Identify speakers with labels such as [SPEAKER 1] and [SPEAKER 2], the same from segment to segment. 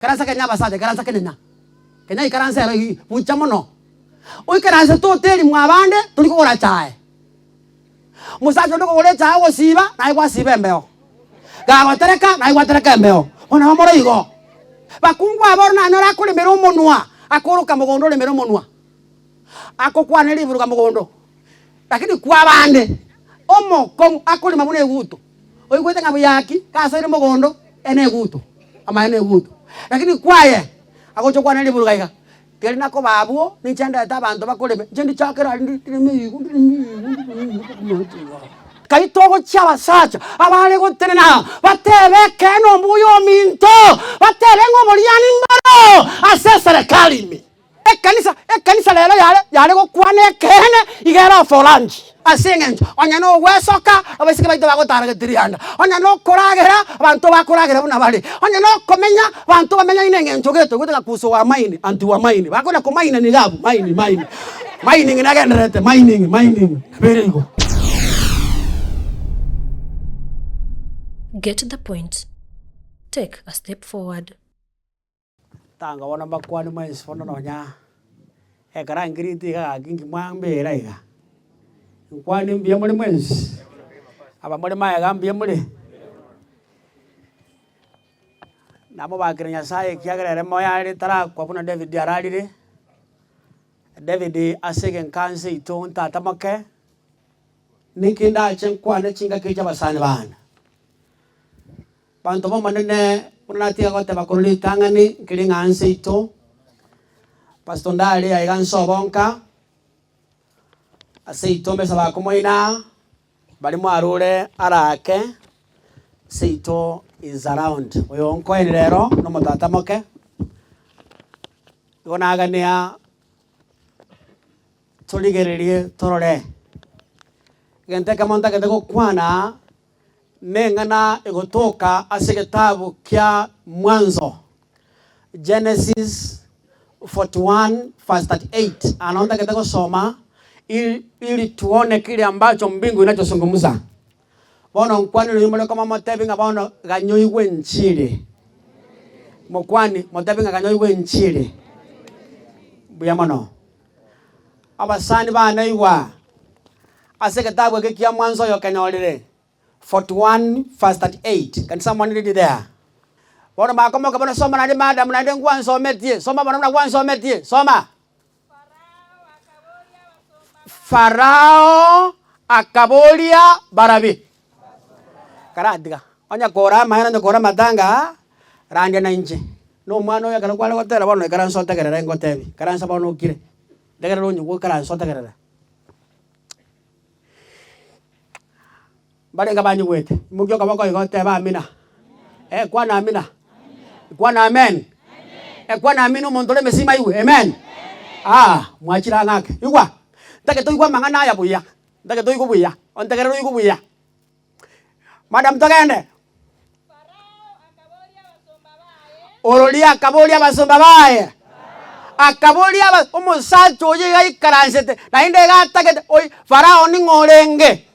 [SPEAKER 1] Ikaransa kenya abasacha, ikaransa kenyenya. Kenya ikaransa ero eyio bucha mono. Oikaransete hoteli mwa abande tori kogora chae. Omosacha onde okogora echae ogosiba naye gwasiba embeo. Gagotereka naye gwatereka embeo. Bono nabo more igo. Bakungu aba oro nanyore akoremera omonwa, akoroka mogondo oremere omonwa. Akokwana riburuga mogondo. Lakini kwabande, omokong'u akorema buna eguto, oigwete ng'a buya ki, gasoire mogondo, ere neguto, amaene neguto. Lakini kwaye, agocha okwana riburuga iga, keri nakoba abwo, ninche ndete abanto bakoreme, inche ndichakere aria ndireme igo ndireme igo ndireme igo mpaka omanyete igo. Kai togochia abasacha abare gotenena batebe ekeene ombuya ominto, batebe ng'a oboriani mboro ase eserekari ime. Ekanisa, ekanisa rero yare yare gokwana ekeene, iga ere oforangi. Ase eng'encho onye nogwesoka, abaiseke baito bagotara getirianda, onye nokoragera, abanto bakoragera buna bare, onye nokomenya, abanto bamenyaine eng'encho gete oigwete ng'a kuso wa maini, anti wa maini, bakona komainani iga abwo, maini maini, mining nagendererete, mining mining, nabo ere igo.
[SPEAKER 2] Get the point. Take a step forward.
[SPEAKER 1] Tanga bono mbakwane mwensi bono nonya ekero angirite iga gaki inki mwambera iga, nkwane mbuya more mwensi? Aba more magega mbuya more? Namobakire Nyasaye ekiagera ere moyo are tarakwa buna David ararire, David ase egenka nseito ntata moke, ninki ndache nkwane chingaki echi abasani bane. Abanto b'Omonene, buna natiga goteba korwa ritang'ani, nkeri ng'a nseito, Pastor ndare aiga nse obonka, ase ito mbesa bakomoina, baria mwarure arake, seito is around. Oyo nkoeni rero na omotata moke, igo nagania torigererie torore, egento ekemo ntagete gokwana. Neng'ana egotoka ase egetabu kia Mwanzo, Genesis 41 verse 38. Aa nao ntagete gosoma ili ili tuone kile ambacho mbingu inachozungumza. Bono nkwanire oyio more koma motebi ng'a bono ganya oigwe enchiri. Mokwani motebi ng'a ganya oigwe enchiri. Mbuya mono. Abasani bane igwa. Ase egetabu eke kia mwanso oyokenyorire, 41 verse 38, can someone read there? Bono bakomoka bono soma naende madam naende ngwansometie, soma bono buna gwansometie, soma. Farao akaboria barabi, karatiga, onye kore amaene onye kore amatanga randia nainche, na omwana oyo ekero kware gotera bono ikaransa otegerere ngotebi, ikaransa bono okire, ntegerere onyigwe ikaransa otegerere. Mbarenge abanyigwete, imokia okoboko iga otebe amina, eh kwana amina, kwana amen, kwana amina omonto ore emesima aigwe amen, ah mwachire ang'e ake, igwa, ntagete oigwe amang'ana aya buya, ntagete oigwe buya, ontegerere oigwe buya. Madam togende. Ororia akaboria abasomba baye, akaboria aba omosacha oyo iga aikaransete, naende iga atagete oi Farao ning'o orenge?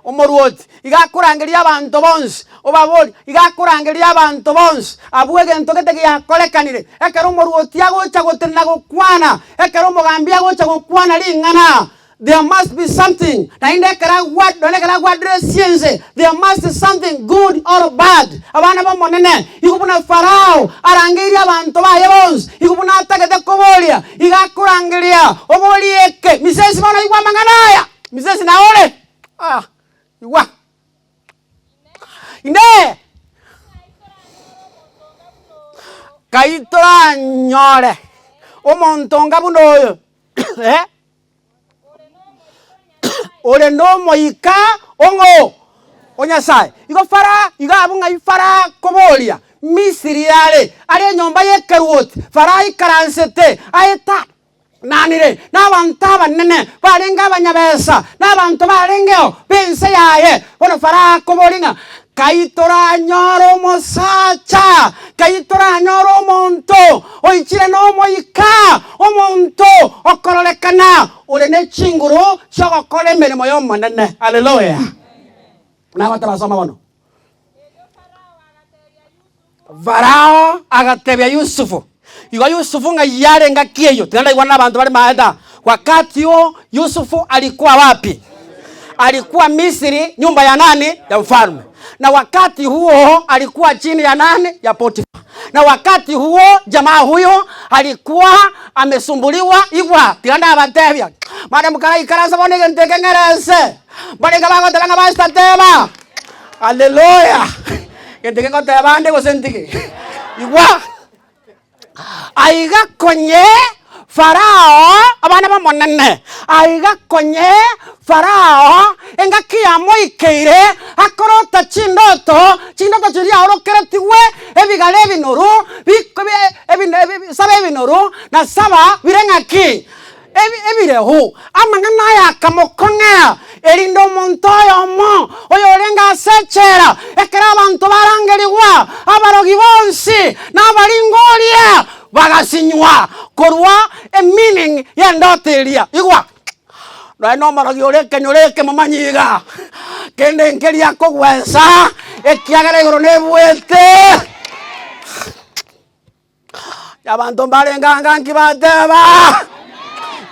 [SPEAKER 1] Omorwoti, iga akorangeria abanto bonsi, obaborie, iga akorangeria abanto bonsi, abwo egento gete giakorekanire, ekero omorwoti agocha gotenena gokwana, ekero omogambi agocha gokwana ring'ana, There must be something, naende ekero agwa nonya ekero agwa address ense, there must something good or bad. Abana b'Omonene, igo buna Farao arangeirie abanto baye bonsi, igo buna atagete koboria, igo akorangeria, oborie eke, Misesi bono igwa amang'ana aya, Misesi naye ore, ah, igwa. Inee! Kai toranyore omonto onga buna oyo, eh? Ore nomoika ong'o? O Nyasae. Igo Farao, igo abwo ng'ai Farao akoboria, Misiri are, are enyomba y'ekeruoti, Farao aikaransete, aetananire nabanto abanene barenge abanyabesa, na abanto barengeo b'ense yaye. Bono Farao akoboria ng'a, Kai toranyore omosacha, kai toranyore omonto oichire n'Omoika, omonto okororekana ore ne chinguru chi'ogokora emeremo y'Omonene. Haleluya! Nagote basoma bono. Farao agatebia Yusufu, Igo Yusufu ng'ai are engaki eyio? Tiga ndaigwane nabanto bare maeta. Wakati huo Yusufu alikuwa wapi? Alikuwa Misri, nyumba ya nani? Ya mfalme. Na wakati huo alikuwa chini ya nani? Ya Potifa. Na wakati huo jamaa huyo alikuwa amesumbuliwa. Igwa, tiga ndabatebia, madam karaikaransa bono egento eke ng'erese. Mbarenge bagoteba ng'a pastor teba. Haleluya! Gento eke ngoteba ande gose ntige? Igwa! Aiga konye Farao, abana b'Omonene, aiga konye Farao engaki yamoikeire akorota chindoto, chindoto chiria aorokeretigwe ebigara ebinoru, biko bi saba ebinoru na saba bire ng'aki? Ebirehu. Amang'ana aya akamokong'ea, erinde omonto oyomo oyorenge ase echela, ekero abanto barangerigwa, abarogi bonsi na abaringoria bagasinywa korwa emeaning y'endoto eria. Igwa! Nonya nomorogi ore ekenyoro eke momanyi iga, kende nkeria akogwesa, ekiagera igoro nebuete. Abanto mbarenge anga nki bateba,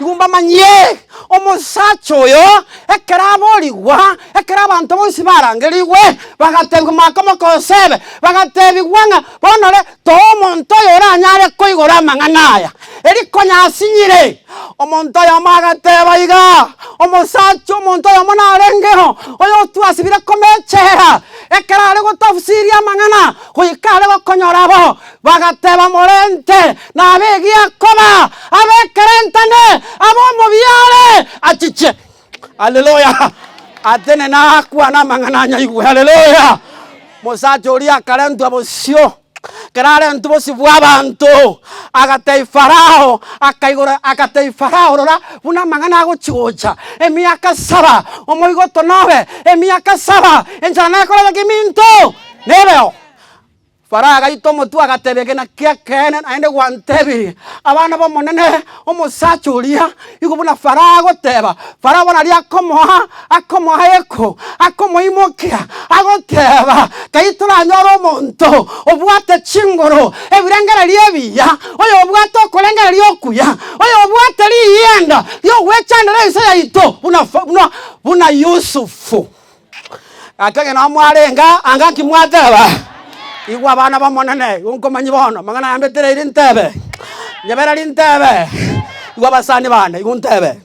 [SPEAKER 1] Igo mbamanyie omosacha oyo ekero aborigwa, ekero abanto bonsi barangerigwe, bagatebigwa maka omokosebe, bagatebigwa ng'a bono ore toa omonto oyo oranyare koigora amang'ana aya. Erio konya asinyire, omonto oyomo agateba iga, Omosacha omonto oyomo narengeo, oyo twasibire komechera, ekero are gotafsiria amang'ana, Goika are gokonyora abo, bagateba, Morente, nabe egiakoba, abe ekerentane, abe omobiare, achiche. Haleluya! Atenene akwane amang'ana anyaigwe. Haleluya! Mosacha oria akarentwa bosio, ekero arentwe bosio bw'abanto, agatebia Farao, akaigora agatebia Farao, Rora buna amang'ana agochia gocha, emiaka saba, omoigoto nobe, emiaka saba, enchara nekorete ki minto? Nebeo. Farao agaita omotwe agatebia, Eke nakio ekeene, naende gwantebirie, abana b'Omonene, omosacha oria, igo buna Farao agoteba. Farao bono aria akomoa, akomoa eko, akomoimokia, agoteba, Kai toranyore omonto obwate chinguru, ebirengererio ebiya, oyobwate okorengereria okuya, oyobwate riyienda ri'ogwechandera ense yaito buna buna buna Yusufu. Gaki onye nao mwarenge anga nki mwateba? Igwa abana b'Omonene, igo nkomanyia bono, amang'ana aya mbetereiri ntebe, nyebereri ntebe, igwa abasani bane, igo ntebe.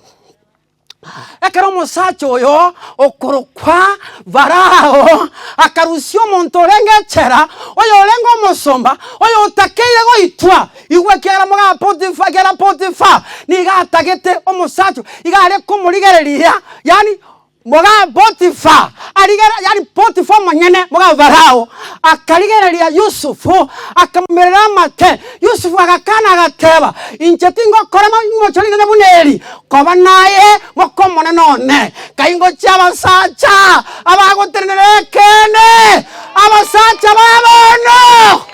[SPEAKER 1] Ekero omosacha oyo okorokwa Farao akarusia omonto orenge echela, oyorenge omosomba, oyotakeire goitwa, igwa ekiagera moga Potifa, ekiagera Potifa nigo atagete omosacha, iga are komorigereria, yaani Moga Potifa arigere, yaani Potifa omonyene, moga Farao, akarigereria Yusufu, akamomerera amate. Yusufu agakana, agateba, Inche tingokora imocho ring'ana buna eri, koba naye moka-omonene one. Kai ngochia abasacha abagotenenera ekeene, abasacha ba bono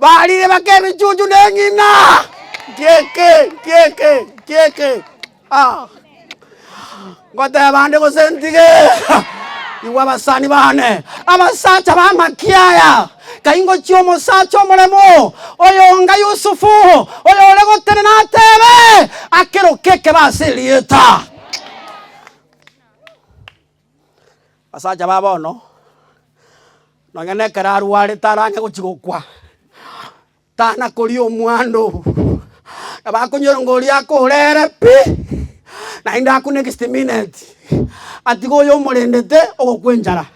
[SPEAKER 1] barire baka ebichuchu neng'ina. Nkieke, nkieke, nkieke. Ah. Ngoteba ande gose ntige? Igwa abasani bane, abasacha b'amakiaya, kai ngochia omosacha omoremo, oyonga Yusufu, oyore gotenena atebe, akeroke ekebe ase erieta. Abasacha ba bono, nonya nekero arwarete arang'e gochia gokwa. Tana koria omwando, nabo akonyora ng'a oria akorere pi, naende akune next minute, atige oyo omorendete ogokwa enchara.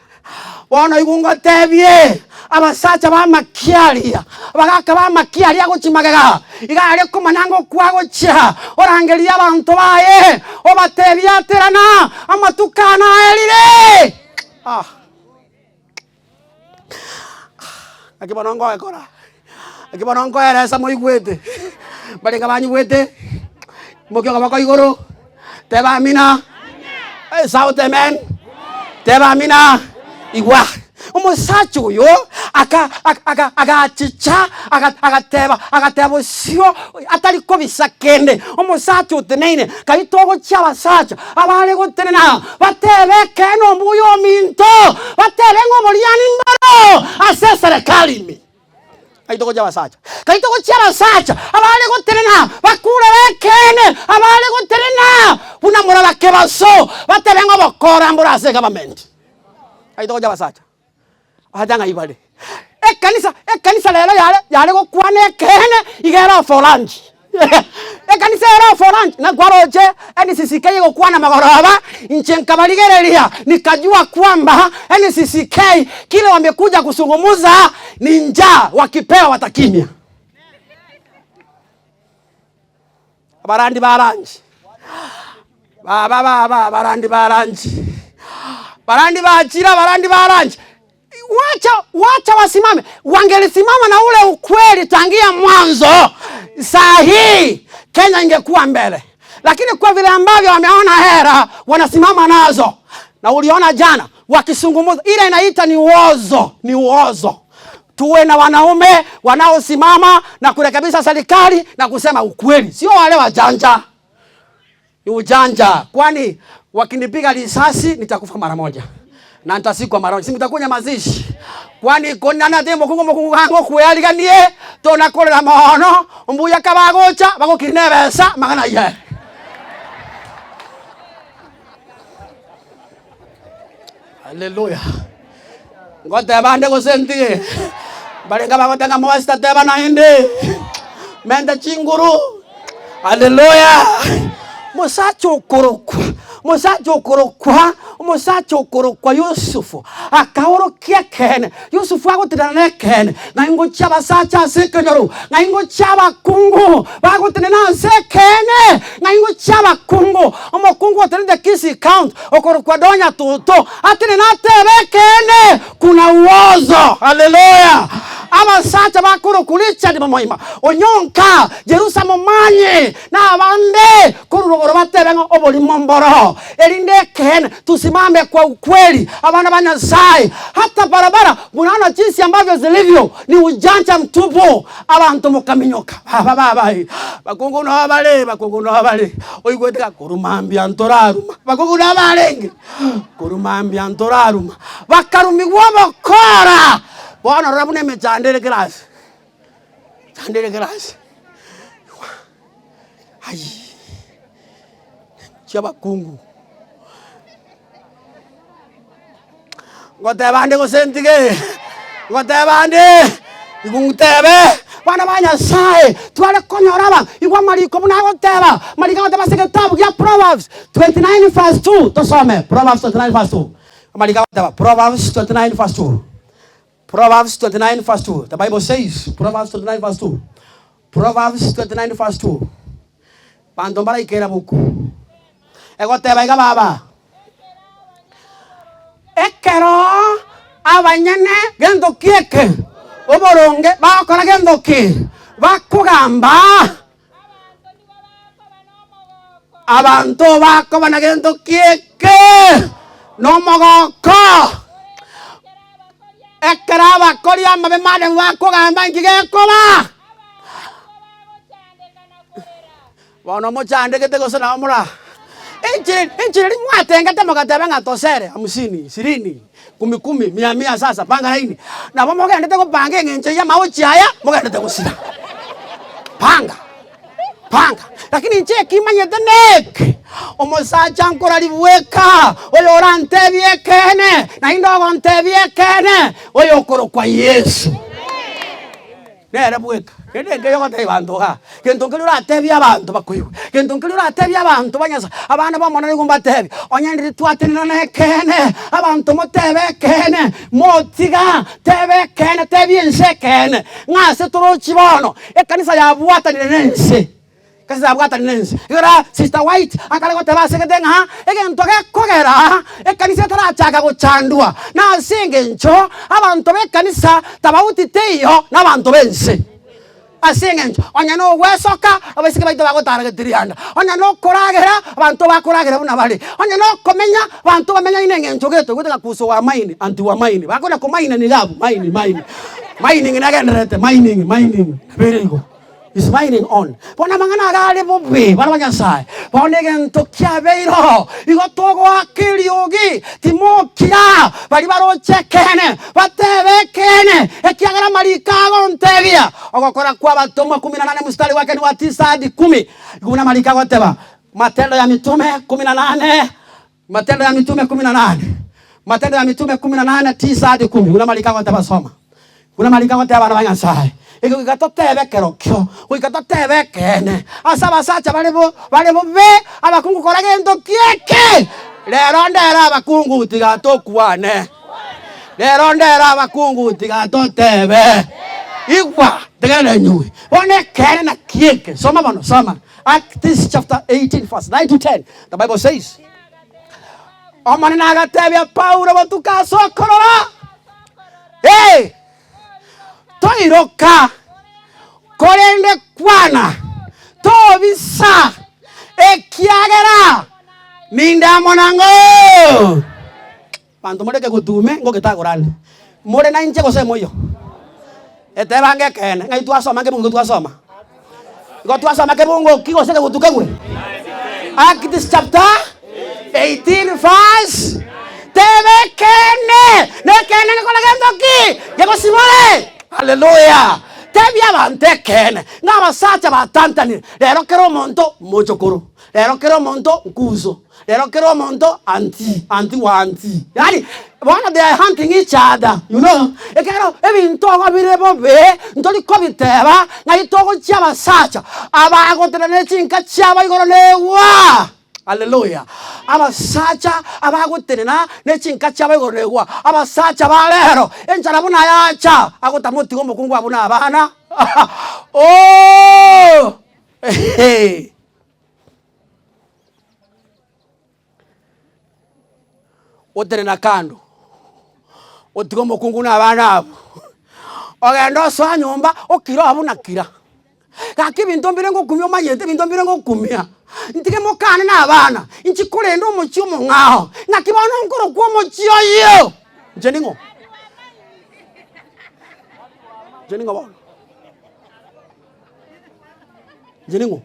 [SPEAKER 1] Bono igo ngotebie, abasacha b'amakiaria, abagaka b'amakiaria agochia magega, iga are komanya ngokwa agochia, orangerie abanto baye, obatebie aterana, amatuko ane aerire. Ah. Naki bono ngogekora, naki bono nkoeresa moigwete, mbarenge banyigwete, imokia okoboko igoro, teba amina, shout amen, teba amina, igwa. Omosacha oyo aka aka agachicha aga agateba agateba bosio atari kobisa kende, omosacha oteneine, kari togochia abasacha abare gotenena batebe ekeene omuya ominto, batebe ng'a oboriani mbore. ase eserekari ime. Ngai togochia abasacha, ngai togochia abasacha abare gotenena bakurere ekeene, abare gotenena buna moraba kebaso, batebe ng'a obokora mbore ase egovernment. Ngai togochia abasacha, abasacha ng'ai bare? Ekanisa, ekanisa rero yare yare gokwana ekeene iga ere oforangi. Ekanisa ere oforangi, na kwaroche NCCK egokwana magoroba, inche nkabarigereria nikajua kwamba NCCK kile wamekuja kuzungumza ni njaa, wakipewa watakimya. Abarandi ba rangi, baba baba abarandi ba rangi, barandi bachire abarandi ba rangi, wacha wacha wasimame, wangelisimama na ule ukweli tangia mwanzo, saa hii Kenya ingekuwa mbele, lakini kwa vile ambavyo wameona hera wanasimama nazo, na uliona jana wakisungumuza ile inaita ni uozo, ni uozo. Tuwe na wanaume wanaosimama na kurekebisha serikali na kusema ukweli, sio wale wajanja. Ni ujanja, kwani wakinipiga risasi nitakufa mara moja na nitasikwa mara moja, simtakunya mazishi kwani konana te mokungu mokungu gango kweyariganie tonakorera mono mbuya kabagocha bagokirina ebesa magana iye. Haleluya. Ngoteba ande gose ntige? Mbarenge abagoteba ng'a Moses tateba naende, menta chinguru. Haleluya. Mosacha okorokwa, mosacha okorokwa, omosacha okorokwa Yusufu, akaorokia ekeene. Yusufu agotenena nekeene, ng'ai ngochia abasacha ase ekenyoro, ng'ai ngochia abakungu bagotenena ase ekeene, ng'ai ngochia abakungu. Omokungu otenenete Kisii County okorokwa Donya Toto atenene atebe ekeene, kuna uozo. Haleluya! Abasacha bakorokwa Richard Momoima, Onyonka, Jerusa Momanyi, na abande korwa rogoro batebe ng'a oborimo mboro, erinde ekeene tusimame kwa ukweli, abana ba Nyasaye. Hata barabara munaona jinsi ambavyo zilivyo ni ujanja mtupu. Abanto mokaminyoka, baba baba eh, bakungu noo bare, bakungu noo bare, oigwete ng'a korwa mambia ntoraruma, bakungu noo barenge, korwa mambia ntoraruma, bakarumigwa obokora. Bono rora buna emechando ere kera ase, emechando ere kera ase. Ayii, chiabakungu. Ngoteba nde gose ntige? Ngoteba nde, igo ngotebe, bana ba Nyasaye, tware konyora aba, igwa amariko buna agoteba, amariko agoteba ase egetabu gia Proverbs 29 verse 2, tosome Proverbs 29 verse 2. Amariko agoteba, Proverbs 29 verse 2, Proverbs 29 verse 2, the Bible says, Proverbs 29 verse 2, Proverbs 29 verse 2, banto mbaraikera boku, egoteba iga baba, Ekero abanyene gento ki eke oboronge bagokora gento ki? Bakogamba, abanto bakoba na gento ki eke nomogoko. Ekero abakori amabe maremu bakogamba inki gekoba? Bono mochandegete gose nabo mora enchera enchera eria mwatengete mogateba ng'a tosere hamsini, ishirini, kumi kumi, mia mia sasa panga laini. Nabo mogendete gopanga eng'encho ya amaochi aya, mogendete gosira. Panga, panga. Lakini inche ekimanyete neke, omosacha nkorari bweka, oyo orantebie ekeene, naende ogontebia ekeene, oyo okorokwa Yeso. Nere bweka. Kende nkeiyo ogotebia abanto igaa, gento nkeria oratebie abanto bakoigwe, gento nkeria oratebie abanto ba Nyasae, abana b'Omonene nigo mbatebie, onye ndiri twatenena nekeene, abanto motebe ekeene, motiga, teba ekeene, tebia ense ekeene, ng'a ase torochi bono, ekanisa yabwatanire na ense. Ekanisa yabwatanire nense. Ekero Sister White akare goteba ase egete ng'a egento gekogera ekanisa etarachaka gochandwa nase engencho abanto b'ekanisa tabauti teiyo nabanto b'ense. Ase engencho onye nogwesoka abaiseke baito bagotara getirianda, onye nokoragera abanto bakoragera buna bare, onye nokomenya abanto bamenyaine engencho gete goetera kuso wa maini anti wa maini bakonya komaina niga abwo maini maini mining negendererete mining mining nabo ere igo. Is mining on. Bono amang'ana aya are bobe, bana ba Nyasae. Bono egento kiabeire oo, igo togoaka eriogi, timokira baria baroche ekeene, batebe ekeene, ekiagera amariko agontebia. Ogokora kw'Abatomwa kumi na nane mstari gwake nigo tisa hadi kumi, igo buna amariko agoteba, Matendo ya Mitume kumi na nane, Matendo ya Mitume kumi na nane, Matendo ya Mitume kumi na nane tisa hadi kumi, buna amariko agoteba soma. Buna amariko agoteba abana ba Nyasae, eke goika totebe ekerokio, goika totebe ekeene ase abasacha bare bo bare bobe, abakungu kora gento ki eke? Rero ndere abakungu tiga tokwane, rero ndere abakungu tiga totebe, igwa tegerera enywe, bono ekeene naki eke, soma bono soma Acts chapter 18 verse 9 to 10, the bible says, Omonene agatebia Paulo botuko ase okorora, Ee, toiroka, korende kwana, tobisa, ekiagera ninde amo nang'o. Banto more kegotume ngogetagorane, more nainche gose moiyo? Etebange ekeene, ng'ai twasoma nkebungo twasoma? Igo twasoma kebungo ki gose kegutu kegwe? Acts chapter 18 verse teba ekeene, na ekeene ngekore gento ki? Ngegosibore. Haleluya! Tebia abanto ekeene, ng'a abasacha batantanire, rero kera omonto mochokoro, rero kera omonto nkuso. Rero kera omonto auntie, auntie wa auntie, yaani bono they are hunting each other, you know, ekero ebinto igo bire bobe, ntori kobiteba ng'ai togochia abasacha abagotera ne chinka chiabo igoro negwa, haleluya, abasacha abagotenena ne chinka chiabo igoro negwa, abasacha ba rero, enchara buna yacha, agotama otiga omokungu abwo na abana, ooh ehe. Otenena kando, otige omokungu na abana abwo, ogende osoa nyomba okire oo buna kira. Gaki ebinto mbire ngokumia omanyete ebinto mbire ngokumia, ntige mokane na abana, inchi korende omochie omong'ao, naki bono nkorokwa omochie oyio, inche ning'o? Inche ning'o bono? Inche ning'o?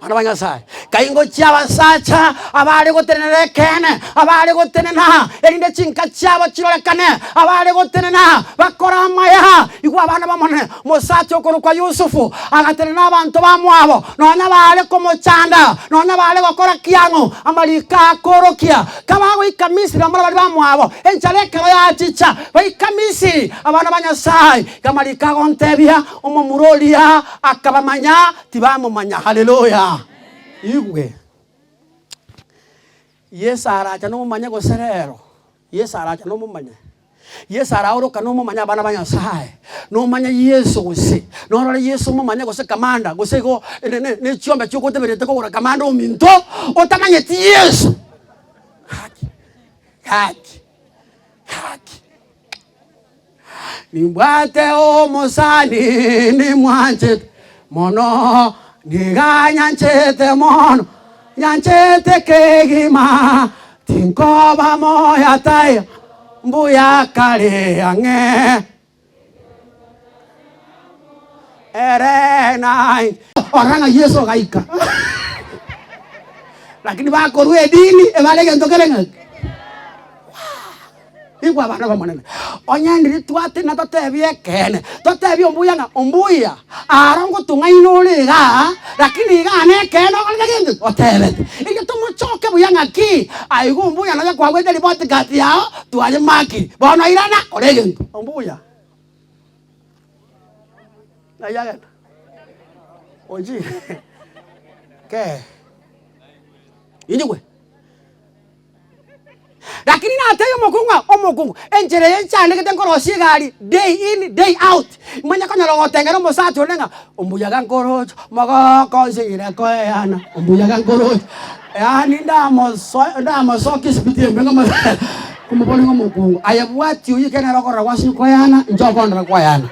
[SPEAKER 1] Abana ba Nyasae, kai ngochia abasacha abare gotenenera ekeene, abare gotenena erinde chinka chiabo chirorekane, abare gotenena bakore amaya. Igwa abana b'Omonene, omosacha okorokwa Yusufu agatenena abanto bamwabo, nonya baare komochanda, nonya baare gokora kiang'o, amariko akorokia. Kabagoika Misiri bamura baria bamwabo, enchara ekero yachicha, baika Misiri, abana ba Nyasae. Iga amariko agontebia, Omomura oria akabamanya, tibamomanya. Haleluya! Igwe, Yeso aracha nomomanye gose rero? Yeso aracha nomomanye? Yeso araoroka nomomanye abana ba Nyasaye? Nomanye Yeso gose? Norore Yeso omomanye gose kamanda gose igo ne- ne- ne chiombe chiogoteberete kogora kamanda ominto otamanyeti Yeso? Gaki, gaki, gaki. Nimbwate omosani nimwanchete mono, niga nyanchete mono, nyanchete kegima, tinkoba moyo taiyo, mbuya kare ang'e. Ere nainche. Orora ng'a Yeso agaika. Lakini bakorwa edini ebare egento kere ng'aki? Igwa abana b'Omonene, onye ndiri twatenena totebie ekeene, totebie ombuya ng'a ombuya aro ngotong'aina ore igaa, lakini igaa nekeene okorete gento ki? Otebete. Erio tomochoke buya ng'aki, aigwe ombuya nonya kwagwete ripoti gati yao, twayemakiri, bono irana kora egento. Ombuya ng'ai agenda? Onchire kee inyigwe. Lakini natebia omokungu ng'a, Omokungu, enchera eye nchandegete nkorosia egari day in day out, manye konyora gotengera omosacha onde ng'a ombuya iga nkoroche, omogoko nsinyire koeyana, ombuya iga nkoroche, yaani ndamoso ndamosokia esipiti embe ng'a komobori ng'a omokungu, aye bwati oyio ekero nere okorora gwasinywa koeyana, inche okondora koeyana.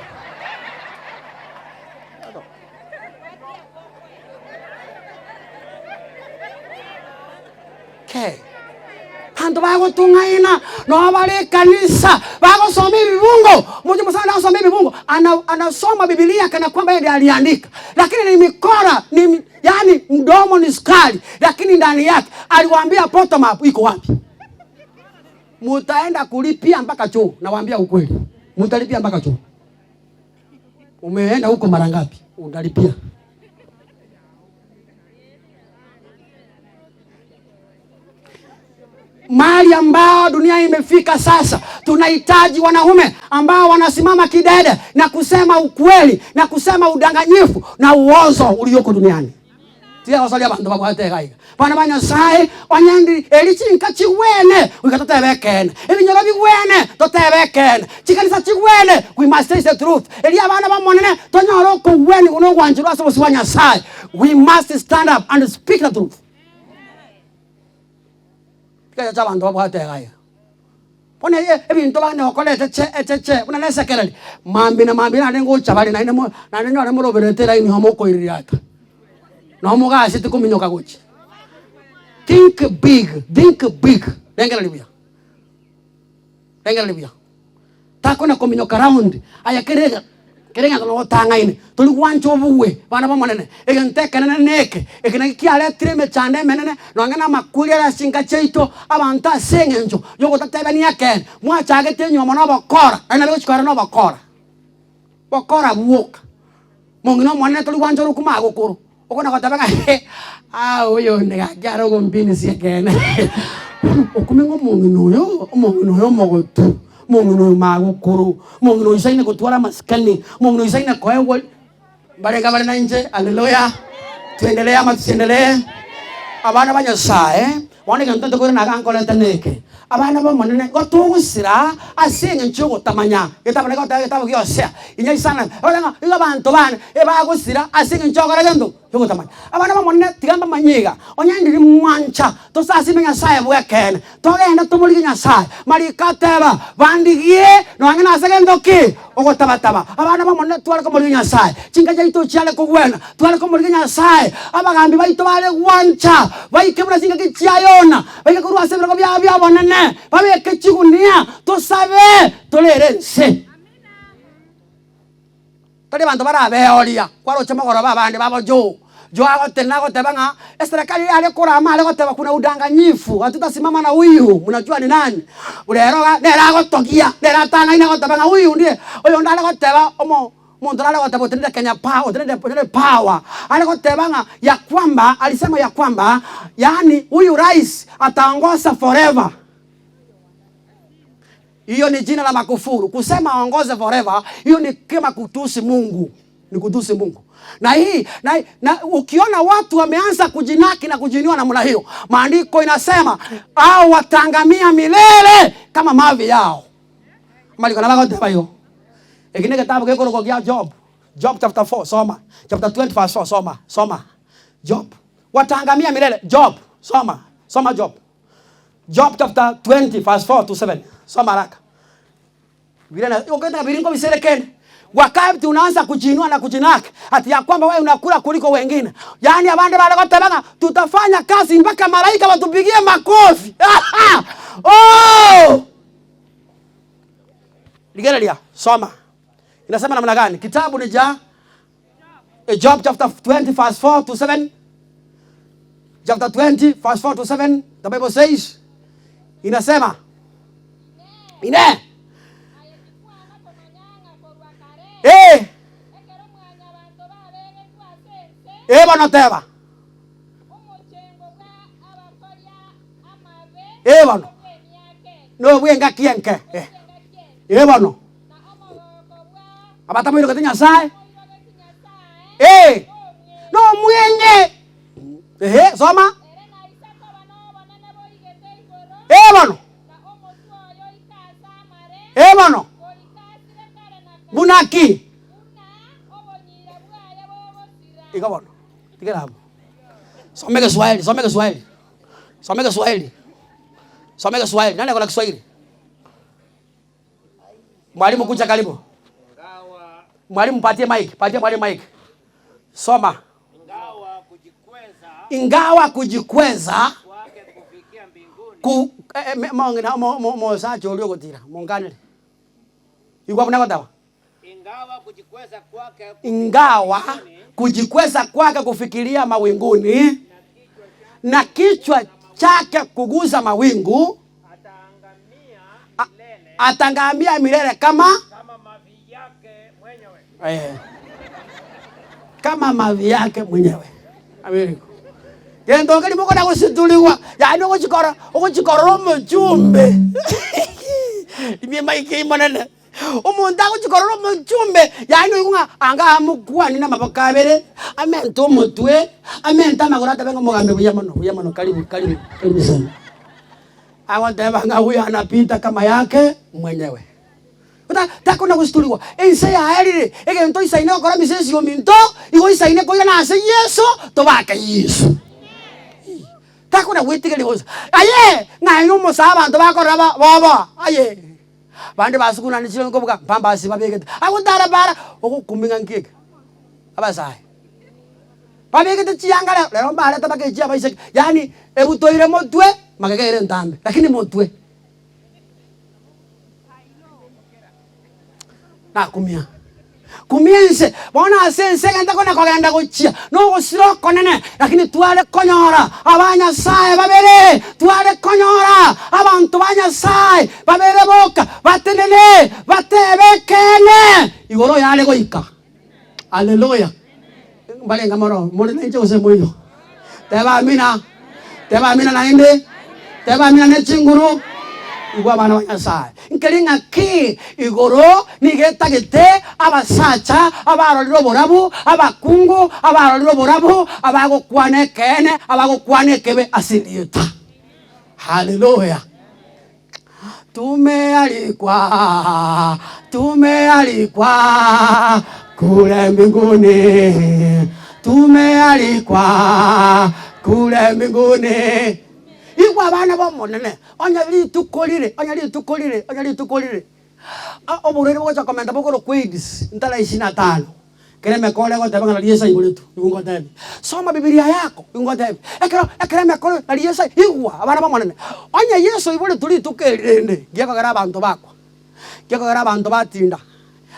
[SPEAKER 1] Ke. Abanto bagotung'aina, nabo bare ekanisa, bagosoma ebibungo. Moche mosani agosoma ebibungo, ana anasoma bibilia kana kwamba yeye ndiye aliandika, lakini ni mikora ni, yani mdomo ni sukari, lakini ndani yake aliwaambia bottom up iko wapi? Mutaenda kulipia mpaka choo, nawaambia ukweli, mutalipia mpaka choo. Umeenda huko mara ngapi? Unalipia. Mahali ambao dunia imefika sasa, tunahitaji wanaume ambao wanasimama kidede na kusema ukweli na kusema udanganyifu na uozo ulioko duniani. Tiagosoria abanto babwate iga iga. Bana ba Nyasae, onye ndi eri chinka chigwene, goika totebe ekeene. Ebinyoro bigwene, totebe ekeene. Chikanisa chigwene, we must say the truth. Erio abana b'Omonene tonyore okogwenigwa na ogwancherwa ase obosio bwa Nyasae, we must stand up and speak the truth. Tigacha abanto babwate iga iga. Bono eye ebinto bane gokora echeche echeche buna nesekereri, mambia na mambia naende ngocha bare naende mo naende nyore moroberete elaini oo mokoiririata, noo mogasete kominyoka gochia. Think big, think big, rengereria buya, rengereria buya. Takona kominyoka round, aye kere iga kere egento nogotang'aine, tori gwancha obogwe bana b'Omonene, egento ekenene neke, eke nakio kiaretire emechando emenene, nonye na amakweri are ase chinka chiaito, abanto ase eng'encho yogotatebania ekeene, mwachagete enyiomo na obokora, naende nabo egochia koera na obokora, bokora bwoka. Mong'ina omonene tori gwancha ore okuma agokoro, okona goteba ng'a he, aa oyo onde gaki are ogompinisia ekeene okume ng'a omong'ina oyo, omong'ina oyo omogotu, omong'ina oyo magokoro, omong'ina oyo oisaine gotwara amasikani, omong'ina oyo oisaine koegwa mbarenge bare nainche haleluya, tuendelee ama tusiendelee? Abana ba Nyasaye, bono egento ntokoirana iga nkorete neke, abana b'Omonene igo togosira ase eng'encho y'ogotamanya, getabu naki goteba egetabu gia Hosea, inya isano na ng'a igo abanto bane ebagosira ase eng'encho y'ogokora gento y'ogotamanya. Abana b'Omonene tiga mbamanye iga, onye ndiri mwancha tosasime Nyasaye bw'ekeene, Togende tomorigie Nyasae. Mariko ateba, Bandigie nonya nase gento ki? Ogotabataba. Abana b'Omonene tware komorigia Nyasae. Chinka chiaito chiare kogwena, tware komorigia Nyasae. Abagambi baito bare gwancha baike buna chingaki chia Yona, baike korwa ase ebirogo biabo bi'obonene, babeke chigunia, tosabe, torere ense. Tari abanto barabeoria, kwaroche mogoroba abande babo Joe. Joe agotenena agoteba ng'a eserekari yare korama are goteba kuna udanganyifu hatutasimama na huyu mnajua ni nani. Rero iga nere agotogia, nere atang'aine agoteba ng'a huyu ndiye oyonde are goteba omo omonto nare goteba otenenire Kenya power otenenire otenenire power are goteba ng'a ya kwamba alisema ya kwamba yaani huyu rais ataongoza forever. Hiyo ni jina la makufuru. Kusema aongoze forever, hiyo ni kama kutusi Mungu. Ni kutusi Mungu. Na hii na, na ukiona watu wameanza kujinaki na kujinua namna hiyo, maandiko inasema au wataangamia milele kama mavi yao. Maandiko na bagoteba igo. Eki ne egetabu gekorokwa gia Job. Job chapter 4 soma. Chapter 20 verse 4 soma. Soma. Job. Wataangamia milele. Job. Soma. Soma Job. Job chapter 20 verse 4 to 7. Soma haraka. Biblia na ukenda biringo biserekene. Wakati unaanza kujiinua na kujinaki ati ya kwamba wewe unakula kuliko wengine. Yaani abande bale goteba ng'a tutafanya kazi mpaka malaika watupigie makofi. Oh! Rigereria, soma. Inasema namna gani? Kitabu ni cha Job chapter 20 verse 4 to 7. Chapter 20 verse 4 to 7, the Bible says, inasema ine eh eh bono teba eh bono nobwengaki enke eh eh bono Abatamoirogete Nyasae, ee, nomwenge. Ehe, soma. Ee bono, ee bono, buna ki? Igo bono, tigera abwo. Soma egeswahili, soma egeswahili, soma egeswahili, soma egeswahili, nani ako na kiswahili? Mwalimu kuja karibu. Mwalimu patie mic, patie mwalimu mic. Soma. Ingawa kujikweza ku eh, eh, mong'ina mo- mo- mosacha oria ogotira monganere. Igwa buna egoteba. Ingawa kujikweza kwake kufikiria mawinguni, na kichwa chake kugusa mawingu, atangamia milele kama eh, kama mavi yake mwenyewe. Ameriko. Gento nkeri mokona gosituligwa, yaani ogochikora ogochikorora omochumbe ime maika imonene. Omonto agochia korora omochumbe, yaani oigwe ng'a anga amokwanie namaboko abere, amente omotwe, amente amagoro atebe ng'a omogambi buya mono, buya mono, karibu, karibu, karibu sana. Agoteba ng'a huyu anapita kama yake mwenyewe. Ota takona gositorigwa, ense yaerire, egento isaine gokora misesi ominto, igo isaine koirana ase Yeso, tobake Yeso. Takona gwetigeria bosa, aye ng'a aye omosae abanto bakorora ba boboa, aye. Bande basugunane chirong'i nkobuga mpambasi babegete agotara bara ogokumia ng'a nki eke abasae babegete chianga rero rero mbarete mpaka echi abaiseke yaani ebutoire motwe magega ere entambe lakini motwe. Nakumia. Kumia ense, bono ase ense egento kona kogenda gochia nogosira okonene, lakini tware konyora abanyasae babere, tware konyora abanto ba Nyasae babere boka batenene batebe ekeene igoro yare goika. Haleluya! Mbarenge mono more nainche gose moiyo? Teba amina, teba amina naende, teba amina ne chinguru. Igwa abana ba Nyasae, nkeri ng'aki igoro nigo etagete abasacha abarorire oborabu, abakungu abarorire oborabu, abagokwana ekeene, abagokwana ekebe ase erieta. Haleluya! Tumealikwa, tumealikwa kule mbinguni, tumealikwa kule mbinguni. Igwa abana b'Omonene, onye rituko rire, onye rituko rire, onye rituko rire, oborwaire bogocha komenta bokorokwa AIDS, ntara isini na tano. Ekero emekoro egoteba ng'a nari Yeso aiboretwe, nigo ngotebia, Soma Bibilia yako, nigo ngotebia, ekero ekero emekoro nari Yeso ai igwa abana b'Omonene, onye Yeso oiboretwe rituko eri rende, ngiekogera abanto bakwa, ngiekogera abanto batinda,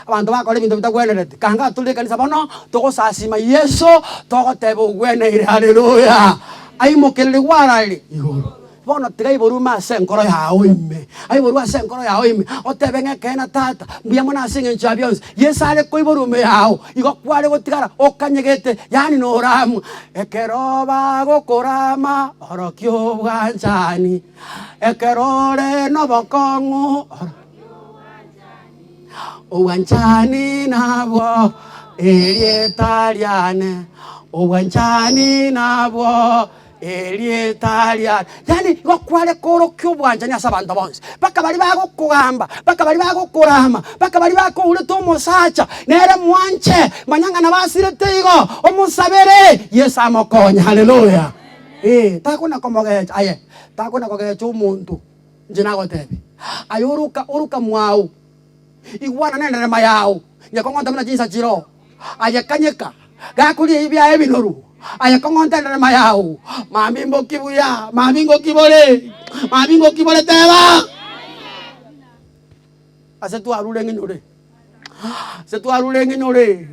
[SPEAKER 1] abanto bakora ebinto bitagwenereti, kanga tore ekanisa bono, togosasima Yeso, togoteba ogweneire haleluya, aimokererigwe arari? Igoro. Bono tiga aiborwe ase enkoro yao ime, aiborwe ase enkoro yao ime, otebe ng'a ekeene Tata, mbuya mono ase eng'encho ya bionsi. Yeso are koiborwa ime yao, igo kware gotigara okanyegete, yaani noramwa. Ekero bagokorama orokia obwanchani, ekero ore nobokong'u orokia Obwanchani nabwo erieta riane, obwanchani nabwo erieta riane. Yaani igo kware koorokia obwanchani ase abanto bonsi, mpaka baria bagokogamba, mpaka baria bagokorama, mpaka baria bakourete omosacha, nere mwanche, manya ng'a nabo asirete igo, omosabere, Yeso amokonye, haleluya. Eh, takona komogecha aye, takona kogecha omonto. Inche nagotebia, aye oroka oroka mwao, igwana nenderema yao, nyekong'onte buna chinsa chiroo, aye kanyeka, gakoria ebi biaye ebinoru, aye kong'onta enderema yao, mambia mboki buya, mambia ngoki bore, mambia ngoki bore teba. Ase twarure ng'inyore, ase twarure ng'inyore,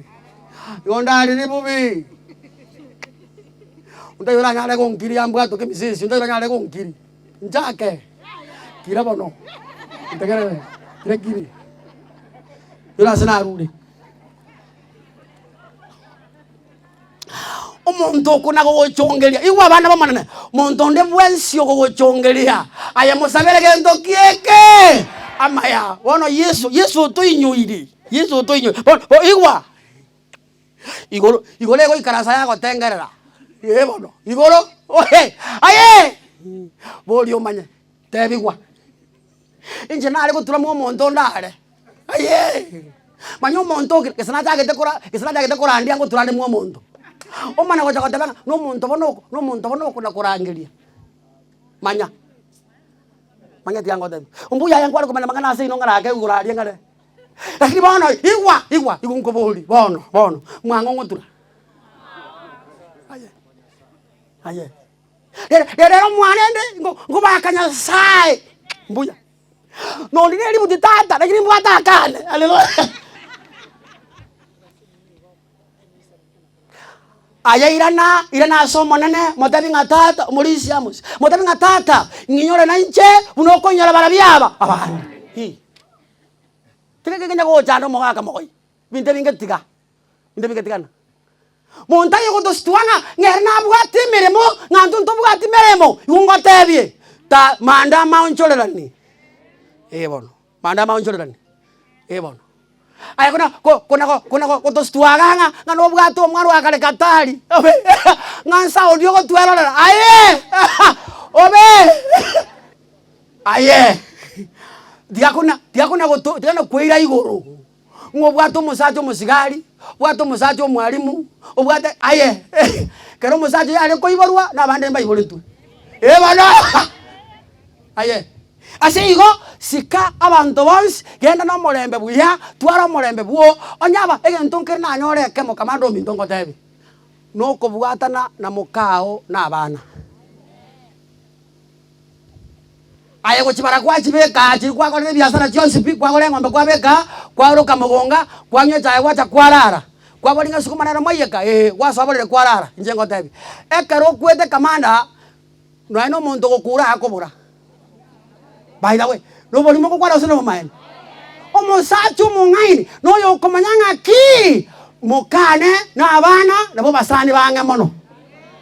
[SPEAKER 1] igo ndarire bobe, onde oranyare gonkiria ambwatoke emisisi, onde oranyare gonkiria. Nchake, kira bono, ntegerere, kira kiri, ere ase narure. Omonto oko nagogochongeria, igwa abana b'Omonene, monto onde bwensi ogogochongeria, aye mosabere gento ki eke? Amaya. Bono Yeso, Yeso otoinyoiri, Yeso otoinyoiri, bono bo igwa. Igoro, igoro egoikaransa yagotengerera, ee bono, igoro oe aye! Boria omanye, tebigwa, inche nare gotura mwa omonto onde are, aye! Manya omonto okire, gese nachagete kora gese nachagete korandia ngotura nde mwa omonto, omanye gocha goteba ng'a na omonto bono oko na omonto bono okona korangeria, manya, manya tiga ngotebie. Mbuya aye nkware komanya amang'ana ase inwe ng'a rake igoro aria ng'are. Lakini bono igwa, igwa, igwa nkoborie, bono, bono, mwang'o ngotura? Aye, aye. Rero rero mwane inde, ngo ngobaka Nyasaye, mbuya. Nonye na eributi tata, lakini mbwate akane, haleluya. Aye irana, irana ase Omonene, motebi ng'a tata, omorisia amos, motebi ng'a tata, ng'inyore nainche buna okoinyora barabwo aba abande. Hi. Tiga kenya gochanda omogaka mogoyi, binto ebinge tiga, binto ebinge tigana. Monto aye ogotositua ng'a ng'a ere nabwate emeremo, ng'a intwe ntobwati meremo, igo ngotebie, ta manda amaonchorerani, eh bono, manda amaonchorerani, eh bono. Aye kona ko kona go kona go gotositua iga ng'a ng'a nobwate omwana oa kare katari, obe ng'a nsa oria ogotwerorera aye obe aye tiga kona tiga kona goto tiga na koira igoro. Ng'a obwate omosacha omosigari, obwate omosacha omwalimu, obwate aye ekero omosacha oyo are koiborwa na abande mbaiboretwe, eh bono aye. Ase igo, sika abanto bonsi, genda nomorembe buya, twara omorembe bwoo, onye aba egento nkere nanyore ekemo kamanda ominto ngotebie, nokobwatana na mokao na abana. Aye gochibara gwachibeka aa chiria kwakorire ebiasara chionsi pi, kwagora eng'ombe kwabeka aa, kwaoroka mogonga, kwanywa echae gwacha kwarara. Kwaboria ng'a sukuma nere mwaiyeka? Ee, gwasoa borere kwarara. Inche ngotebie, ekero okwete kamanda, nonya na omonto ogokura akobora. By the way, noborimo ngokwana gose nobomaene? Omosacha omong'aini noyo okomanya ng'aki mokane na abana nabo basani bang'e mono.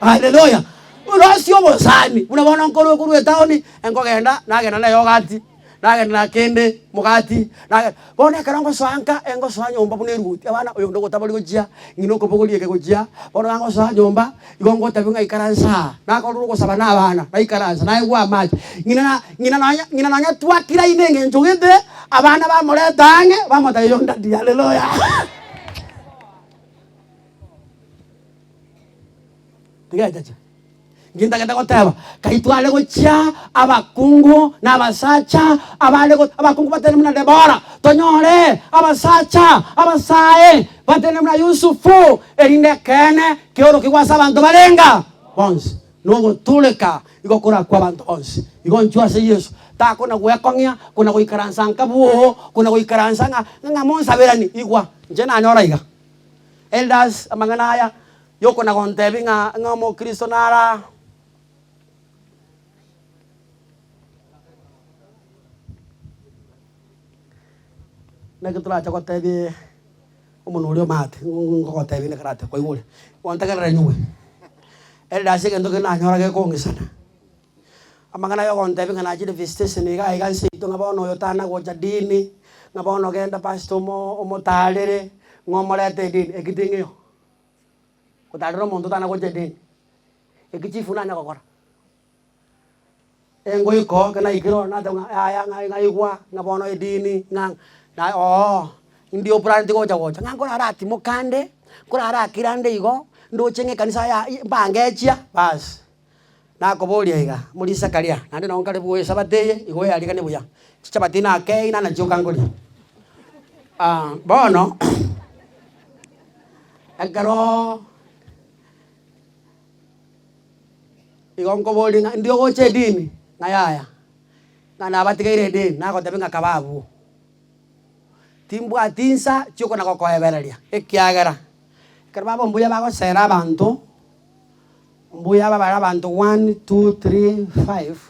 [SPEAKER 1] Haleluya! Rosia obosani, buna bono nkorwa korwa etaoni, enkogenda, nagenda na eyogati, nagenda na kende, omogati, nage bono ekero ngosoa nka, engosoa nyomba buna eruoti, abana oyo onde ogotabori gochia, ng'ina okobogoria eke gochia, bono nagosoa nyomba, igo ngotebiwa ng'a ikaransa aa, nakorire ogosaba na abana, naikaransa, naegwa amache, ng'ina na ng'ina nonya ng'ina nonya twakiraine eng'encho gete, abana bamoreta ang'e, bamotebia oyo ndadi, haleluya. Tiga echeche. Inki ntagete goteba? Kai tware gochia abakungu na abasacha abare go abakungu batenene buna Debora, tonyore abasacha abasae batenene buna Yusufu, erinde ekeene keorokigwe ase abanto barenga bonsi, na ogotureka igo korakwe abanto bonsi. Igo inchuo ase Yeso, takona gwekong'ia, kona goikaransa nka bwoo, kona goikaransa ng'a ng'a monsaberani, igwa, inche nanyora iga. Elders, amang'ana aya yokona gontebia ng'a ng'a omokristo nara Naki torache gotebia omonwe oria omate ngogotebia inde karate kwaigure, gontegerera nyigwe. Elders egento kende nanyora gekong'isana, amang'ana ya ogontebia ng'a nachire visitation iga iga nse yaito ng'a bono oyo tana gocha dini, ng'a bono genda pastor omo omotarere, ng'a omorete edini, eki ting'iyo. Gotarera omonto otana gocha edini, eki chifu nanya gokora. Engoiko ekero naikire ororo nateba ng'a yaya ng'a ng'aigwa ng'a bono edini ng'a na oo, ndi oplaneti gocha gocha, ng'a nkorara atimoka nde, nkorara akira nde igo, ndoche ng'a ekanisa ya mbangechia, baas. Nakoboria iga, morisakaria, naende nabo nkare bwoye esabato eye, igo oyariganie buya, chichabati nakei nana chioka nkoria. Bono, ekeroo igo nkoboria ng'a ndi ogocha edini? Ng'a yaya, ng'a nabatigeire edini, nagotebia ng'a kaba abwo. Timbwati insa chiokona gokoebereria, ekiagera, ekero baba mbuya bagosera abanto. Mbuya babare abanto one, two, three, five,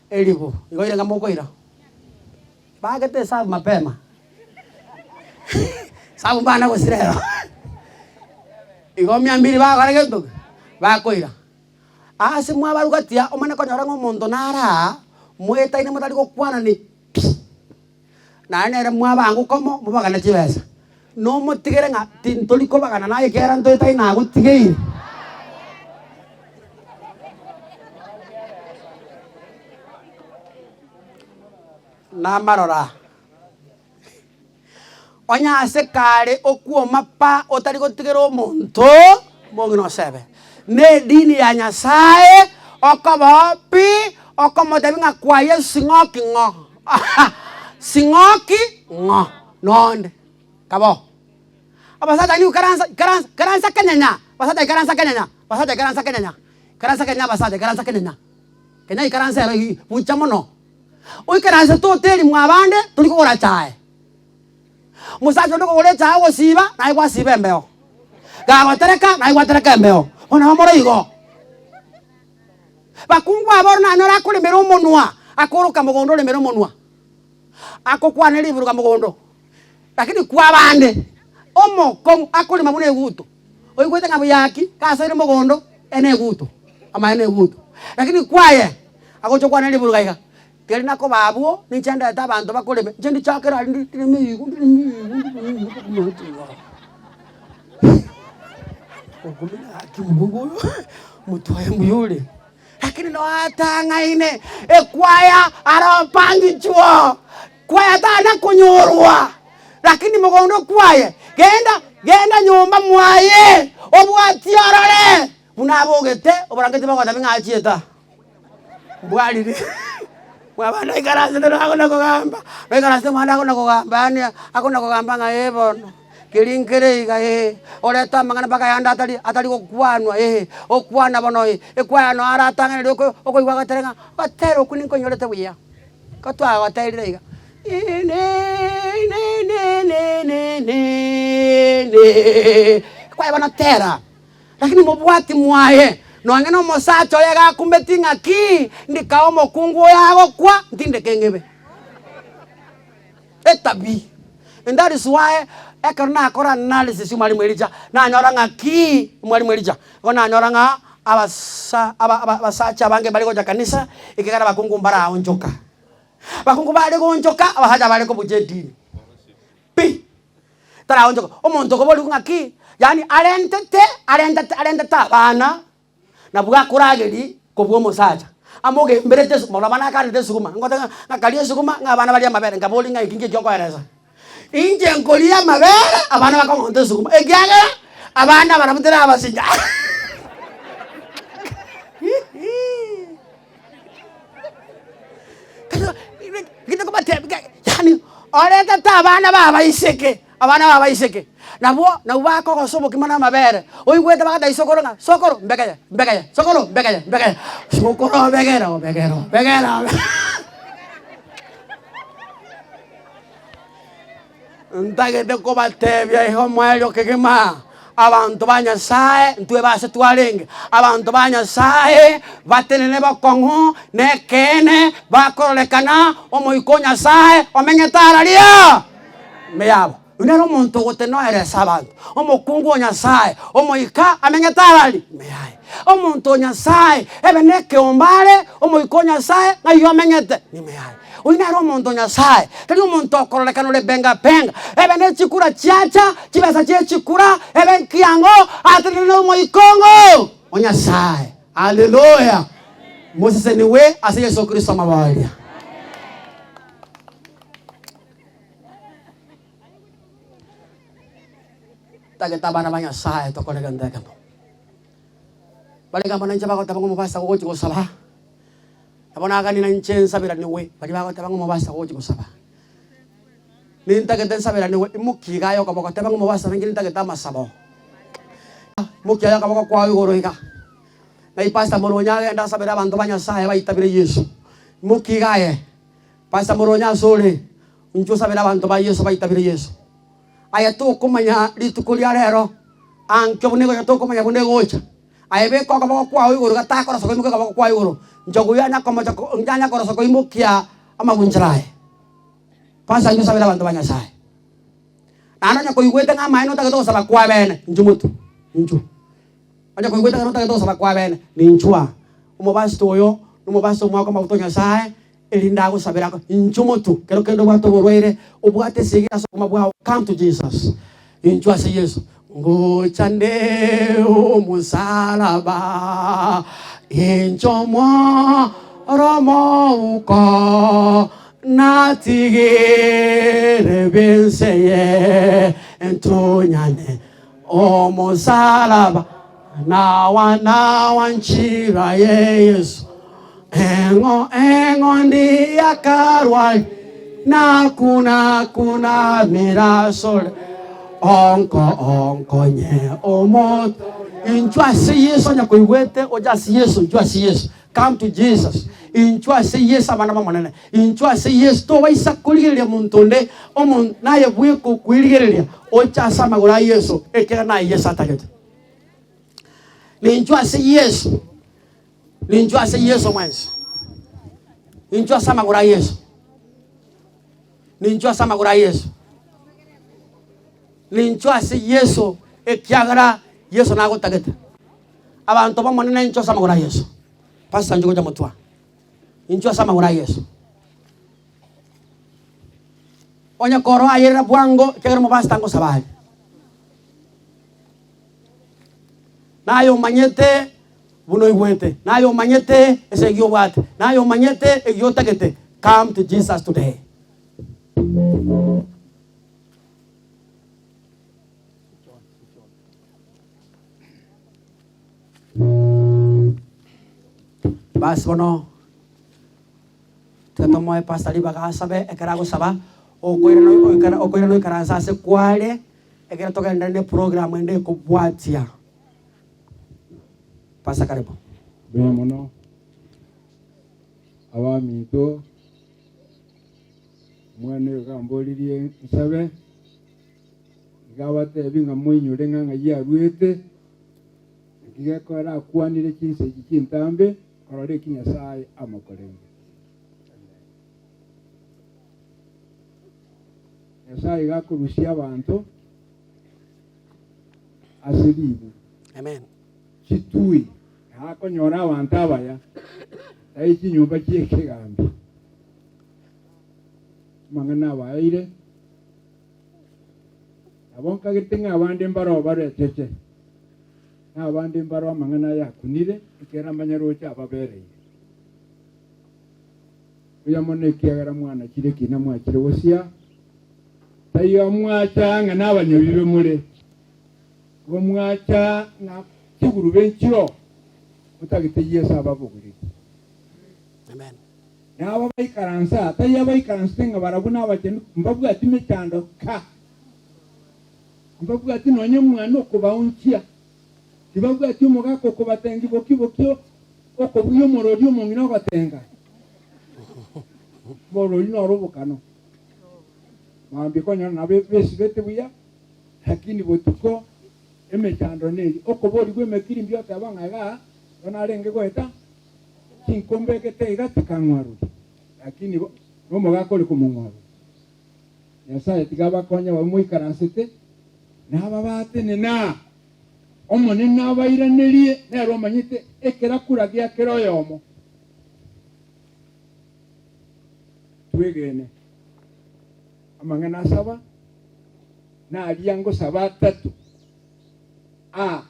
[SPEAKER 1] elifu, igo ire ng'a mokoira. Baagete esabu mapema, esabu mbana gosira ero. Igo mia mbili bagokora gento ki? Bakoira. Ase mwabarugatia omanye konyora ng'a omonto nare aa, moetaine motari gokwanani pi. Naende nere mwabango komo, mobagane chibesa. Nomotigere ng'a tintori kobagana naye ekiagera ntoetaine nagotigeire. Namarora, onye ase kare okwoma pa otari gotigera omonto, omong'ina osebe, na edini ya Nyasaye okoba oo pi, okomotebia ng'a kwa Yesu sing'oki ng'o. Sing'oki ng'o nonde. Kabo. Abasacha nigo ikaransa ikaransa ikaransa kenyenya, abasacha ikaransa kenyenya, abasacha ikaransa kenyenya, ikaransa kenyenya abasacha ikaransa kenyenya. Kenya ikaransa ero bucha mono. Oikeransete hoteli mwabande tori kogora chae. Omosacha onde okogora echae ogosiba naye gwasiba embeo. Gagotereka naye gwatereka embeo. Bono nabo more igo. Bakungu aba oro nanyore akoremera omonwa, akoroka mogondo oremere omonwa, akokwana riburuga mogondo. Lakini kwabande, omokong'u akorema buna eguto, oigwete ng'a buya ki, gasoire mogondo, ere neguto, amaene neguto. Lakini kwaye, agocha okwana riburuga iga, keri nakoba abwo, ninche ndete abanto bakoreme, inche ndichakere aria ndireme igo ndireme igo ndireme igo mpaka omanyete igaa. Okumia gaki omokungu oyo, omotwe oye mbuya ore. Lakini noatang'aine ekwaya aropangichwo, kwaya tana konyorwa, lakini mogondo kwaye, genda genda nyomba mwaye, obwatie orore buna abogete oborangeti bogotebia ng'a achiete aa. Mbwarire mwabana oikaransete nagona kogamba, oikaransete mwana agona kogamba yaani agona kogamba ng'a ee bono. Keria nkere iga ee, orete amang'ana mpaka ayande atari atari gokwanwa ee, okwana bono ee, ekwaya noo aratang'aneria oko okoigwa agotere ng'a gotera okwo ninkonyorete buya, ko twagoterire iga ekwaya bono tera, lakini mobwati mwaye, nonye na omosacha oye iga akumeti ng'aki, ndikao omokungu oyo agokwa, ntindeke ng'ebe. Etabi. And that is why ekero nakora analysis mwalimu Elijah, nanyora ng'a ki, mwalimu Elijah, igo nanyora ng'a abasa aba aba abasacha abange mbare gocha kanisa, ekiagera abakungu mbaraonchoka. Abakungu bare goonchoka, abasacha bare kobucha edini pi, taraonchoka. Omonto okoborigwa ng'aki, yaani arentete arentete arentete abana. Nabwo akorageria kobua omosacha, amogemberete esuguma, bono abana akanete esuguma, ngoteba ng'a ng'a karia esuguma ng'a abana barie amabere, nkaboria ng'a eki nki okoeresa. Inche nkoria amabere, abana bakong'onta esuguma, ekiagera abana barabwo terabasinya. Yaani oretete abana babaiseke. Abana b'abaiseke nabwo nabwo bakogosa obokima na amabere, oigwete bagotebia sokoro ng'a sokoro mbegeye, mbegeye, sokoro mbegeye, mbegeye, sokoro obegere, obegere, obegere, obegere. Ntagete kobatebia iga omoerio kegima, abanto ba Nyasaye ntwe base twarenge, abanto ba Nyasaye batenene bokong'u na ekeene, bakororekana omoika o Nyasaye omenyete araria. Ime yabo. Oyio nere omonto ogotenoeresa abanto, omokungu o Nyasae, omoika amenyete arari ime yaye. Omonto o Nyasae, ebe nekeombe are, omoika o Nyasae ng'ai omenyete ime yaye. Oyio nere omonto o Nyasae, tari omonto okororekana ore benga benga, ebe ne chikura chiacha, chibesa chie chikura, ebe nkiang'o, atenene na omoika ong'o o Nyasae. Haleluya! Moseseniwe ase Yeso Kristo amaboria. Tagete abana ba Nyasaye tokore egento ekemo. Barenge amo nainche bagoteba ng'a omobasa gogochia gosaba, nabo nagania nainche nsaberaniwe, baria bagoteba ng'a omobasa gogochia gosaba. Nintagete nsaberaniwe, imokia iga aye okoboko teba ng'a omobasa ninki nintagete amasabo. Imokia aye okoboko kwao igoro iga, ng'ai pastor Moroni agende asabere abanto ba Nyasaye baitabire Yeso. Imokia iga aye. Pastor Moroni ase ore, inche osabere abanto ba Yeso baitabire Yeso. Aye tokomanya rituko ria rero, ankio buna egocha tokomanya buna egocha. Aye beka okoboko kwao igoro gatakorosa koimokia okoboko kwao igoro, nchogu yanya komocha ko yanya korosa koimokia amagunchara aye. Pastor inche osabere abanto ba Nyasaye. Naende onye koigwete ng'a amaene otagete gosaba kwabene, inchuo motwe, inchuo. Onye koigwete ng'a notagete gosaba kwabene, ninchuo aa. Omopastor oyo, nomopastor omwake amaguta o Nyasaye, Erinde agosabere ako, Inchuo motwe, kero kende obwate oborwaire, obwate esegi ase obogima bwao, come to Jesus. Inchuo ase Yeso. Ngocha nde omosalaba, inche omworo omouko, natigire b'ense eye, ntunyane omosalaba, nawa nawa nchira ye Yeso. Eng'o eng'o ndiya Kalwari, nakuna kuna mirasore, onko onkonye omoto. Inchuo ase Yeso onye koigwete oche ase Yeso, inchuo ase Yeso, come to Jesus. Inchuo ase Yeso abana b'Omonene, inchuo ase Yeso, tobaisa korigereria monto onde, omonto naye bweka okwerigereria, oche ase amagoro a Yeso, ekiagera naye Yeso atagete. Ninchuo ase Yeso, ninchuo ase Yeso mwensi, inchuo ase amagoro a Yeso, ninchuo ase amagoro a Yeso, ninchuo ase Yeso ekiagera Yeso nagotagete. Abanto b'Omonene inchuo ase amagoro a Yeso. Pastor inche gocha motwa. Inchuo ase amagoro a Yeso. Onye koro ayerera bwango ekiagera omopastor ngosaba are. Naye omanyete buna oigwete, naye omanyete esegi obwate, naye omanyete eyio otagete, come to Jesus today. Basi bono tiga tomoe pastor ribaga asabe, ekero agosaba, okoirana oikara okoirana oikaranse ase kware, ekero togenderere ne program ende ekobwatia. Pastor karibu.
[SPEAKER 3] Mbuya mono abaminto, omwana oyo iga amboririe nsabe, iga abatebi ng'a moinyore ng'a ng'ai aruete, naki gekogera akwanire chinsa echi chintambe korora eki Nyasae amokoreire. Nyasae iga akorusia abanto ase ribu.
[SPEAKER 1] Amen.
[SPEAKER 3] Chitui akonyora abanto abaya, tai chinyomba chi'ekegambi. Amang'ana abaeire, nabo nkagete ng'a abande mbaroo barecheche, na abande mbaroo amang'ana aya akunire, ekiagera mbanyaroche ababereire. Mbuya mono ekiagera mwanachire ekina mwachire gosia, taiyo mwacha ng'a nabanyabibe more, igo mwacha ng'a chigurube nchiroo, motagete Yeso ababogorerie.
[SPEAKER 1] Amen.
[SPEAKER 3] Na aba baikaranse aa, taiyo abaikaransete ng'a barabwo nabachenu, mbabwati mechando ka, mbabwati nonya omwana okobaonchia, tibabwati omogaka okobatengia boki bokio okobugia omorori omong'ina ogotenga. Omorori noro obokano. Mambia konyora nabo besibete buya, lakini botuko emechando neri. Okoborigwa emekiri mbuya oteba ng'a igaa bono narenge goeta Tinkombegete iga tikang'waroria, lakini bo nomogaka ore komong'waroria. Nyasae tiga abakonye babe moikaransete, na ababatenena. Omonene nabairanerie, nere omanyete ekerakura gia kera oyomo. Twegene amang'ana asaba, naria ngosaba atato, A,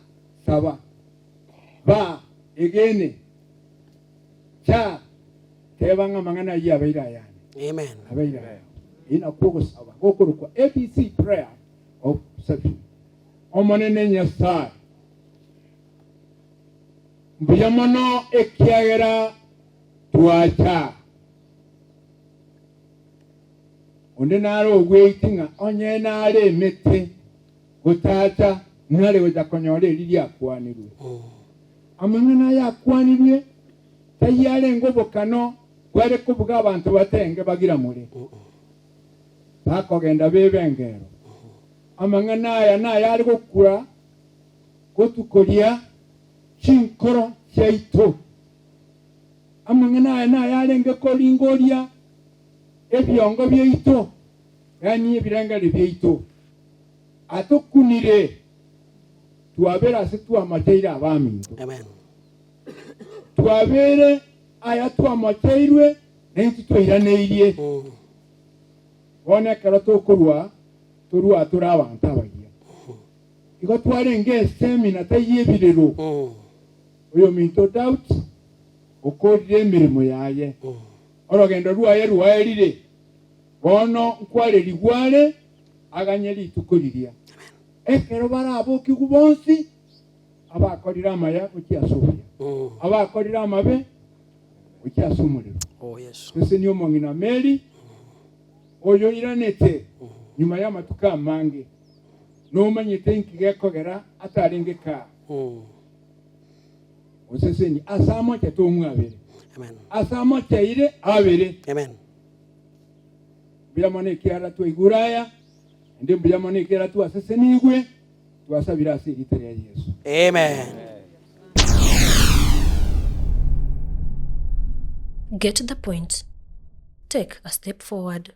[SPEAKER 3] saba. Ba, egene, cha, teba ng'a amang'ana ayio abeire ayane.
[SPEAKER 1] Amen.
[SPEAKER 3] Abeire ayao. Eyio nakwo ogosaba gokorokwa ABC prayer of perception. Omonene Nyasae, mbuya mono ekiagera twacha. Onde nare ogweiti ng'a onye nare emete Gotacha nare gocha konyora eri riakwanirwe. Amang'ana aya akwanirwe tayio arenge obokano bware kobuga abanto batenge bagiramore, bakogenda bebe engero. Amang'ana aya nayare gokura gotukoria chinkoro chiaito. Amang'ana aya nayarenge koringoria ebiongo biaito, yaani ebirengererio biaito. Atokunire, twabere ase twamocheire abaminto.
[SPEAKER 1] Amen.
[SPEAKER 3] Twabere aya twamocheirwe, na intwe twairaneirie. Bono ekero tokorua, torua tore abanto abayia. Igo twarenge esemina taiyo ebirero. Oyominto Doubt okorire emeremo yaye. Orogendo rwaye rwaerire, bono nkwarerigwe are aganye rituko riria, ekero barabokigwe bonsi abakorire amaya gochia ase obuya, abakorire amabe gochia ase omorero.
[SPEAKER 1] Oh, Yesu.
[SPEAKER 3] Sesenia omong'ina Mary, oyoiranete nyuma y'amatuko amange, nomanyete inki gekogera atarenge kaa. Osesenie ase amochete omwabere.
[SPEAKER 1] Amen.
[SPEAKER 3] Ase amocheire abere.
[SPEAKER 1] Amen.
[SPEAKER 3] Mbuya mono ekiagera twaigure aya, naende mbuya mono ekiagera twasesenigwe, twasabire ase erieta ria Yeso.
[SPEAKER 1] Amen.
[SPEAKER 2] Get the point. Take a step forward.